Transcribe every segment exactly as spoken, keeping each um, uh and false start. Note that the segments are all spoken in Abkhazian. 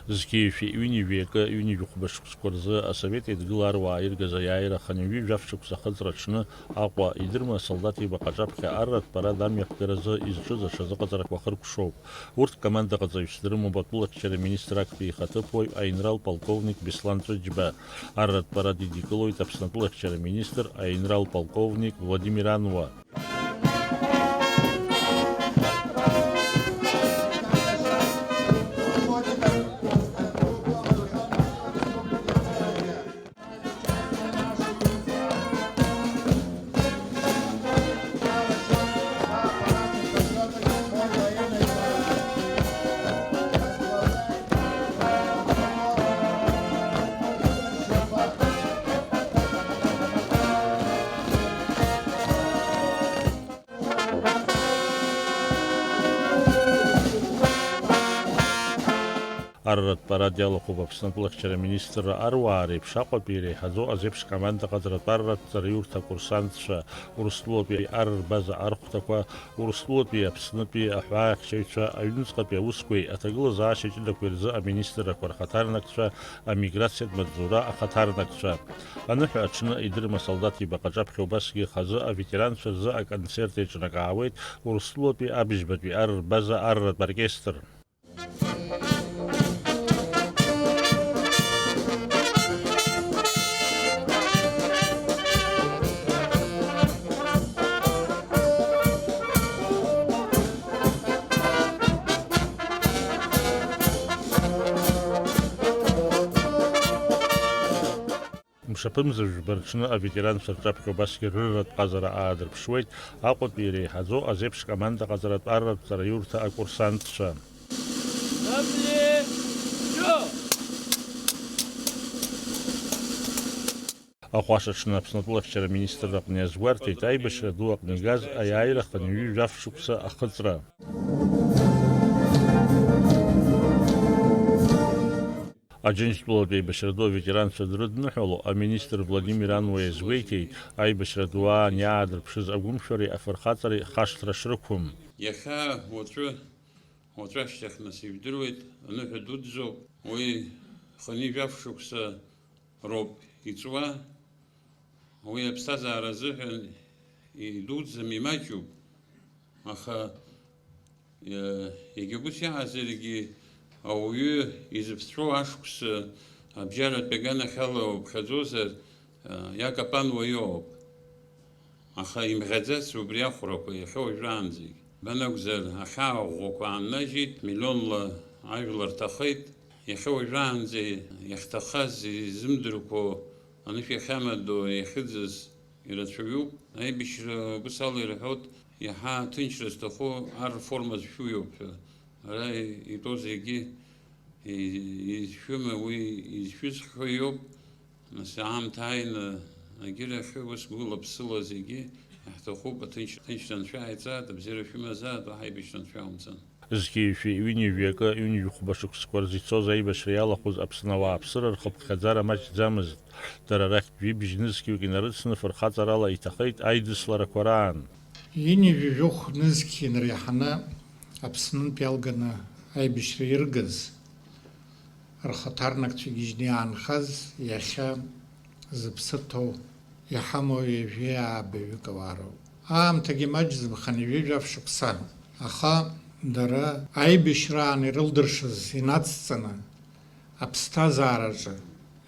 Зқьи жәшәи ҩынҩажәи акы ҩынҩажәи хәба шықәсқәа рзы Асовет Еидгыла аруаа иргаз аиааира хынҩажәи жәаф шықәса ахыҵра аҽны Аҟәа, идырма асолдаҭ еибаҟаҿаԥхьа арратә парад амҩаԥгаразы изҿыз аҽазыҟаҵарақәа хыркәшоуп. Урҭ командаҟаҵаҩцәа дрымоуп атәылахьчара министр актәи ихаҭыԥуаҩ аинрал полковник Беслан Ҵәыџьба. Арратә парад идикылоит Аԥсны атәылахьчара министр аинрал полковник Владимир Ануа. Арратә парад иалахәуп Аԥсны атәылахьчара аминистрра аруаа реиԥш Аҟәатәи иреиҳаӡоу азеиԥш командаҟаҵаратә арратә ҵараиурҭа акурсантцәа, Урыстәылатәи ар рбаза архәҭақәа, Урыстәылатәи Аԥснытәи аҳәаахьчаҩцәа, аҩныҵҟатәи аусқәеи аҭагылазаашьа ҷыдақәеи рзы аминистррақәа рхаҭарнакцәа, амиграциатә маҵзура ахаҭарнакцәа. Аныҳәа аҽны идырма асолдаҭ ибаҟаҿаԥхьа убасгьы хазы аветеранцәа рзы аконцерт еиҿнакаауеит Урыстәылатәи абыжьбатәи ар рбаза арратә оркестр. Мшаԥымза жәба рҽны аветеранцәа рҿаԥхьа убасгьы рырратә ҟазара аадырԥшуеит Аҟәатәи иреиҳаӡоу азеиԥш командаҟаҵаратә арратә ҵараиурҭа акурсантцәа. Ахәаша аҽны Аԥсны атәылахьчара аминистрра аҟны иазгәарҭеит, аибашьра ду аҟны игаз аиааира хынҩажәи жәаф шықәса ахыҵра. Аџьынџьтәылатә еибашьра ду аветеранцәа дрыдныҳәало аминистр Владимир Ануа иазгәеиҭеит, аибашьра ду аан иаадырԥшыз агәымшәареи афырхаҵареи хашҭра шрықәым. Иахьа уаҵәы, уаҵәы ашьҭахь нас ижәдыруеит, аныҳәа дуӡӡоуп, уи хынҩажәи жәаф шықәса роуп иҵуа. Уи аԥсҭазаара азыҳәан идуӡӡам, имаҷуп, аха, э, егьа ус иаҳазаргьы ауаҩы изыԥҵәоу ашықәс абжьаратәи аганахьала уԥхьаӡозар, э, иакапан уаҩоуп. Аха имӷьаӡац убри ахәрақәа иахьа уажәраанӡагь. Банакәзар, ахьаа ӷәӷәақәа ааннажьит, миллионла ажәлар ҭахеит. Иахьа уажәраанӡа иахьҭахаз изымдырқәо, анышә иахьамадоу, иахьыӡыз ирацәаҩуп. Аибашьра убыс ала ирҳәоит, иаҳа аҭынчра зҭаху ар рформа зшәу иоуп ҳәа. Ара итәоу зегьы и-, изшәыма, уи изшәыз ҳәа иоуп. Нас аамҭа ааины, агьырахьы ус гәыла-ԥсыла зегьы иаҳҭахуп, аҭынч-, аҭынчра анцәа ааиҵааит, абзиара шәымазааит, уаҳа аибашьра анцәа иаумҵан. Зқьи жәшәи ҩынҩажәи акы, ҩынҩажәи хәба шықәсқәа рзы ицоз аибашьра иалахәыз Аԥсны ауааԥсыра рхыԥхьаӡара маҷӡамызт. Дара рахьтә жәибжь нызқьҩык инарыцны фырхаҵарала иҭахеит аидысларақәа раан. Ҩынҩажәи жәохә нызқь инреиҳаны Аԥснынтә иалганы аибашьра иргаз, рхаҭарнакцәа гьежьны иаанхаз иахьа зыԥсы ҭоу иҳамоу ҩажәи ааба ҩык ауаа роуп. Аамҭагьы маҷӡам, хынҩажәи жәаф шықәса. Аха дара аибашьраан ирылдыршаз инацҵаны, аԥсҭазаараҿы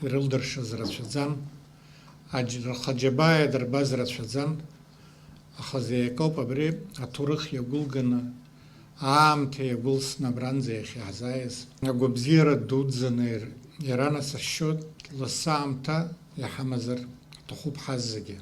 ирылдыршаз рацәаӡан, аџь-, рхы аџьабаа иадырбаз рацәаӡан, аха зеи акоуп абри аҭоурых иагәылганы, аамҭа иагәылсны абранӡа иахьаҳзааиз. Агәабзиара дуӡӡаны ир-, иранасыхьшьоит, лассы аамҭа иҳамазар ҳҭахуп ҳаззегьы.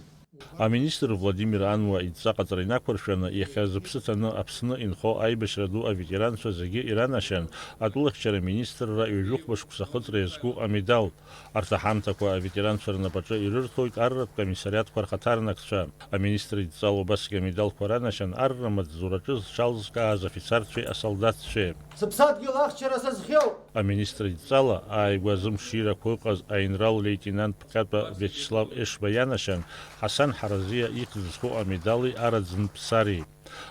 Аминистр Владимир Ануа идҵа ҟаҵара инақәыршәаны, иахьа зыԥсы ҭаны Аԥсны инхо аибашьра ду аветеранцәа зегьы иранашьан атәылахьчара аминистрра ҩажәи хәба шықәса ахыҵра иазку амедал. Арҭ аҳамҭақәа аветеранцәа рнапаҿы ирырҭоит арратә комиссариатқәа рхаҭарнакцәа. Аминистр идҵала убасгьы амедалқәа ранашьан арра маҵзураҿы зҽалзкааз афицарцәеи асолдаҭцәеи. Сыԥсадгьыл ахьчара сазхиоуп! Аминистр идҵала ааигәа зымширақәа ыҟаз аинрал леитенант ԥҟьатәа Виачеслав Ешба ианашьан Ҳасан Ҳаразиа ихьӡ зху амедали араӡынтә сари.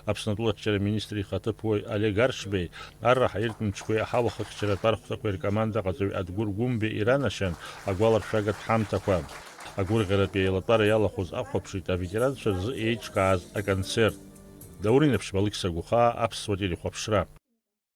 Аԥсны атәылахьчара министр ихаҭыԥуаҩ Олег Аршбеи арра ҳаиртә мчқәеи аҳауа хыхьчаратә архәҭақәеи ркомандаҟаҵаҩ Адгәыр Гәымбеи иранашьан агәаларшәагатә ҳамҭақәа. Агәырӷьаратәи аилатәара иалахәыз ахәаԥшит аветеранцәа рзы еиҿкааз аконцерт. Даур Инаԥшьба, Алықьса Гәыхаа, Аԥсуа телехәаԥшра.